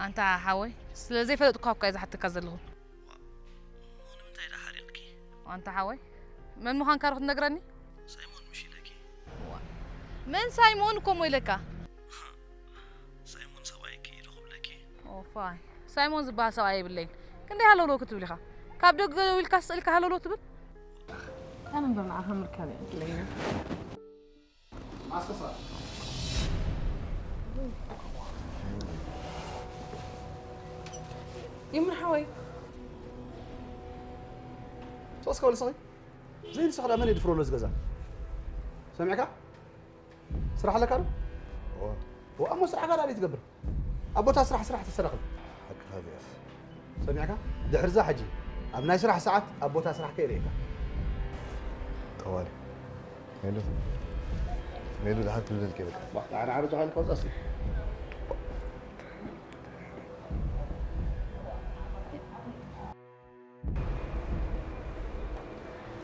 ኣንታ ሓወይ፣ ስለ ዘይፈለጥኩ እኳ እየ ዝሓተካ ዘለኹ። ንምንታይ ደኣ ሓሪቕኪ? ኣንታ ሓወይ፣ መን ምዃንካ ዶ ክትነግረኒ? ሳይሞን ምሽ ኢለኪ። ዋ፣ መን ሳይሞን እኮ እሞ ኢለካ? ሳይሞን ሰብኣይኪ ኢሉ ክብለኪ። ኦፋይ፣ ሳይሞን ዝበሃል ሰብኣይ የብለይን። ክንደይ ሃለውለው ክትብል ኢኻ? ካብ ደገ ኢልካ ስቕ ኢልካ ሃለውለው ትብል? ኣነ እምበር ንዓኻ ምርካብ እየ ዕድለኛ። ይምር ሓወይ። ሶስ ከበል ሰኺ ዘይንስኻ መን የድፍሮ ኣሎ እዚ ገዛ? ሰሚዕካ? ስራሕ ኣለካ ዶ? እዋ። እዋ፣ እሞ ስራሕካ ዳኣ ትገብር? ኣብ ቦታ ስራሕ ስራሕ ተሰረኽብ። ሓቅኻ እዚኣስ። ሰሚዕካ? ድሕርዛ ሕጂ ኣብ ናይ ስራሕ ሰዓት ኣብ ቦታ ስራሕ ከይርእየካ። ጠዋሊ። ሜሉ። ሜሉ፣ ደሓር ክልለልኪ በቃ። ዋ፣ ደሓር ዓረጃ ሓይልካ ውጻእ እስኪ።